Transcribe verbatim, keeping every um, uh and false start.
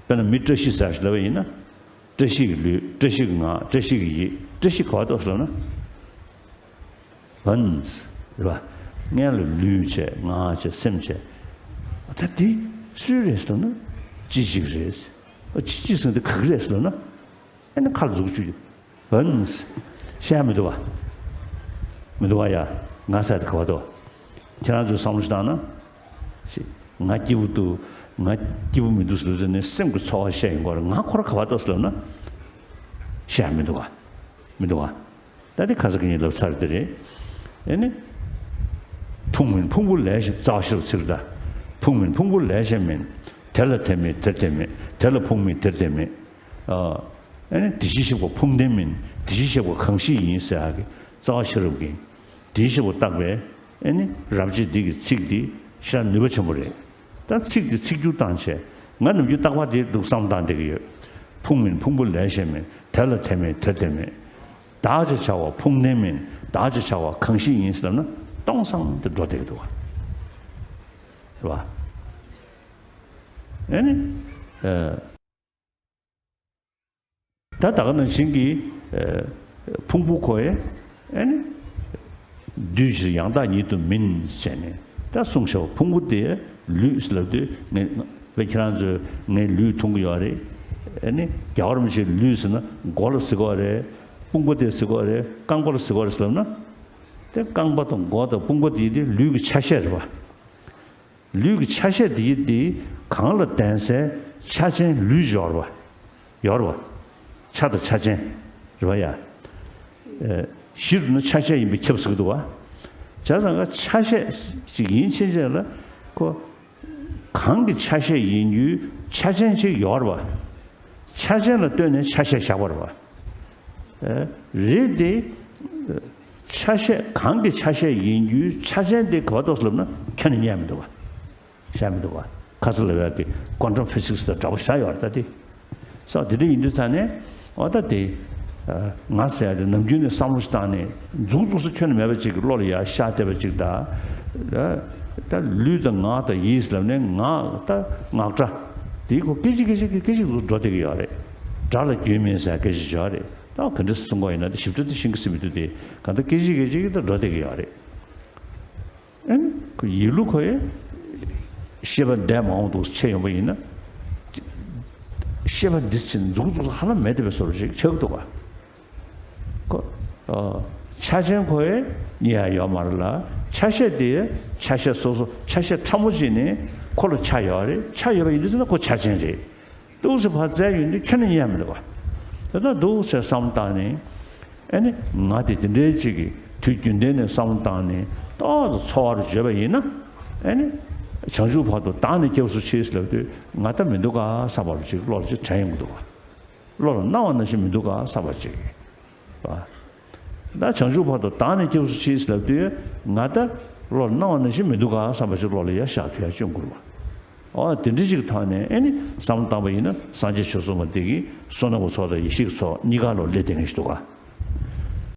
དཔེར་ན་མི་བཀྲ་ཤིས་ཟེར་ཞིག་ལབ་པ་ཡིན་ན། བཀྲ་ཤིས་ཀྱི་ལུས། བཀྲ་ཤིས་ཀྱི་ངག། བཀྲ་ཤིས་ཀྱི་ཡིད། བཀྲ་ཤིས་ག་པར་གཏོགས་སུ་ལབ་ན། བན། རེད་པ། སྔོན་ལ་ལུས་བྱས། ངག་བྱས། སེམས་བྱས། ད་དེ་སུའི་རེད་ཟེར་ན། ཅི་ཞིག་རེད། ཨ། ཅི་ཅི་ཟེར་དེ་ག་གི་རེད་ཟེར་ན། ཨེ་ནི་ཁ་ལ་འཛུགས་བཅུག་རྒྱུ། བན། བཤད་མི་འདུག་པ། མི་འདུག་པ་ཡ། ང་ཟེར་དེ་ག་པར་འདུག་ཁྱེད་རང་ཚོས་བསམ་བློ་ཞིག་བཏང་ན། ང་སྐྱིད་པོ་འདུག་ང་སྐྱིད་པོ་མི་འདུག་ཟེར་ལབ་ནས་སེམས་ཀྱི་ཚོར་བ་བཤད་ཡོང་གི་རེད། ང་ཁོ་རང་ག་པར་འདུག་ཟེར་ལབ་ན། བཤད་མི་འདུག་པ། མི་འདུག་པ། ད་དེ་ཁ་སང་ཁ་ཉིན་ལབ་ཚར་དེ་རེད། ཨེ་ནི། ཕུང་མིན་ཕུང་པོ་ལས་གཞན། རྩ་བ་ཤེས་རབ་ཚིག་རེད་ད། ཕུང་མིན་ཕུང་པོ་ལས་གཞན་མིན། དེ་ལ་དེ་མེད་དེར་དེ་མེད། དེ་ལ་ཕུང་མིན་དེར་དེ་མེད། ཨ། ཨེ་ནི་དེ་བཞིན་གཤེགས་པ་ཕུང་ལྡན་མིན། དེ་བཞིན་གཤེགས་པ་གང་ཞིག་ཡིན་ཟེར་ཡག་གི་རྩ་བ་ཤེས་རབ་ཀྱིས་དེ་བཞིན་གཤེགས་པ་བརྟག་པའི། ཨེ་ནི་རབ་བྱེད་འདི་གི་ཚིག་འདི་ཞེ་དྲག་ནུས་པ་ཆེན་པོ་རེད། ད་ཚིག་འདི་ཚིག་སྒྱུར་བཏང་བྱས། ང་ནམ་རྒྱུན་རྟག་པར་དེ་འདུག་བསམ་བཏང་བསྡད་ཀྱི་ཡོད། ཕུང་མིན་ཕུང་པོ་ལས་གཞན་མིན། དེ་ལ་དེ་མེད་དེར་དེ་མེད། བདག་ཅེས་བྱ་བ་ཕུང་ལྡན་མིན། བདག་ཅེས་བྱ་བ་གང་ཞིག་ཡིན་ཟེར་ལབ་ན་སྟོང་སང་དེ་འགྲོ་བསྡད་ཀྱི་འདུག་པ། རེད་པ། ཨེ་ནི། ཨ། ད་ད་ག་ནང་བཞིན་གྱི། ཨ། ཕུང་པོ་ཁོ་ཡི། ཨེ་ནི། འདུས་ཕྱིར་ཡང་དག་ཉིད་དུ་མིན་ཟེར་ནས་ད་གསུངས་བཞག་ཕུང་པོ་དེ་ལུས་ལབ་དུས་ངས་བས་ཁྱེད་རང་ཚོས་ངའི་ལུས་མཐོང་གི་ཡོད་རེད། ཨེ་ནི་རྒྱལ་བ་རིན་པོ་ཆེའི་ལུས་ཟེར་ན་མགོ་ལ་ཟེར་གྱི་ཡོད་རེད། དཔུང་པ་དེ་ཟེར་གྱི་ཡོད་རེད། རྐང་པ་ལ་ཟེར་གྱི་ཡོད་རེད་ཟེར་ལབ་ན། དེ་རྐང་པ་དང་མགོ་དང་དཔུང་པ་དེ་དེ་ལུས་ཀྱི་ཆ་ཤས་རེད་པ། ལུས་ཀྱི་ཆ་ཤས་འདི་འདི་གང་ལ་ལྡན་སའི་ཆ་ཅན་ལུས་ཡོད་རེད་པ། ཡོད་རེད་པ། ཆ་དང་ཆ་ཅན་རེད་པ་ཡ། ཨེ། གཞི་རུ་ནི་ཆ་ཤས་ཡིན་པས་ཁྱབ་ཟེར་གྱི་འདུག་པ། བྱས་ཙང་ཀ་ཆ་ཤས་ཅིག་ཡིན་ཕྱིན་ཆད་ལ་ཁོ་གང་གི་ཆ་ཤས་ཡིན་རྒྱུའི་ཆ་ཅན་ཅིག་ཡོད་རེད་པ། ཆ་ཅན་ལ་ལྟོས་ནས་ཆ་ཤས་བཞག་པ་རེད་པ། ཨེ། རེད་དེ། ཆ་ཤས་གང་གི་ཆ་ཤས་ཡིན་རྒྱུའི་ཆ་ཅན་དེ་ག་པར་གཏོགས་སུ་ལབ་ན་ཁྱོན་ནས་རྙེད་མི་འདུག་པ། བཞག་མི་འདུག་པ། ཁ་སང་ལབ་ཡག་གི་quantum physics་དང་འདྲ་པོ་ཞིག་ཡོད་རེད་ད་དེ། སོ་དེ་འདྲ་ཡིན་དུས་ཙང་ནས་འོ་ད་དེ། ཨ། ང་ཟེར་ཡག་དེ་ནམ་རྒྱུན་ནས་བསམ་བློ་ཞིག་བཏང་ནས་མཛུག་མཛུག་ས་ཁྱོན་ནས་མེད་པ་ཅིག་གི་བློ་ལ་ཡར་ཤར་བསྡད་པ་ཅིག་དང་། ཨ། ད་ལུས་དང་ངག་དང་ཡིད་ལབ་ནས་ངག་ད་ངག་སྒྲ། དེའི་ཁོ་སྐད་ཅིག་སྐད་ཅིག་སྐད་ཅིག་སྐད་ཅིག་འགྲོ་བསྡད་ཀྱི་ཡོད་རེད། སྒྲ་ལ་རྒྱུན་མིན་ཟེར་སྐད་ཅིག་ཡོད་རེད། ད་ག་འདྲ་གསུང་གི་ཡིན་ན་དེ་ཞིབ་ཕྲ་དེ་ཤེས་ཀྱི་སྲིད་མི་འདུག་དེ་གང་ལྟར་སྐད་ཅིག་སྐད་ཅིག་ད་འགྲོ་བསྡད་ཀྱི་ཡོད་རེད། ཨེ་ནི་ཁོ་ཡིད་ལུགས་ཁོ་ཡི་ཤེས་པ་འདས་མ་འོངས་འདུག་ཕྱེ་ཡོང་པ་ཡིན་ན། ཤེས་པ་འདི་ཕྱིན་མཛུག་མཛུག་ཧ་ལམ་མེད་བསྡད་པའི་བཟོ་འདྲ་ཞིག་ཆགས་འདུག་ག། ཁོ། ཨ། ཆ་ཅན་ཁོ་ཡི་ཡང་ཡོད་མ་རེད་ལ། ཆ་ཤས་དེ་ཆ་ཤས་སོ་སོ་ཆ་ཤས་ཕྲ་མོ་ཅིག་ནི་ཁོ་ལ་ཆ་ཡོད་རེད། ཆ་ཡོད་པ་ཡིན་དུས་ཙམ་ན་ཁོ་ཆ་ཅན་རེད། འདུག་སེ་ཕར་བཙལ་ཡོང་དུས་ཁྱོན་ནས་རྙེད་མི་འདུག་པ། དེ་ལྟར་འདུག་སེ་བསམ་བཏང་ནས། ཨེ་ནི་ང་དེ་དེ་འདྲའི་ཅིག་གི་དུས་རྒྱུན་ལྡན་ནས་བསམ་བཏང་ནས་ཏོག་ཙམ་འཚོ་བར་བརྗོད་པ་ཡིན་ན། ཨེ་ནི་བྱང་ཆུབ་བར་དུ་བདག་ནི་སྐྱབས་སུ་མཆི་ལབ་དུས་ང་ད་མི་འདུག་ག་བསམ་པ་ཅིག་བློ་ལ་ཅིག་དྲན་ཡོང་གི་འདུག་པ། བློ་ལ་སྣང་བ་ནང་བཞིན་མི་འདུག་ག་བསམ་པ་ཅིག་ད་བྱང་ཆུབ་བར་དུ་བདག་ནི་སྐྱབས་སུ་མཆི་ལབ་དུས་ང་ད་བློར་སྣང་བ་ནང་བཞིན་མི་འདུག་ག་བསམ་པ་ཞིག་བློ་ལ་ཡར་ཤར་དུ་ཡར་བཅུག་དགོས་རེད་པ། འོ་དེ་འདྲ་ཞིག་ཐོག་ནས་ཨེ་ནི་བསམ་བློ་བཏང་པ་ཡིན་ན་སངས་རྒྱས་ཆོས་གསུངས་པ་འདི་གིས་བསོད་ནམས་ཀྱི་ཚོགས་དང་ཡེ་ཤེས་ཀྱི་ཚོགས་གཉིས་ཀ་ལོ་ལས་ལྡན་ངེས་ཤིག་འདུག་ག།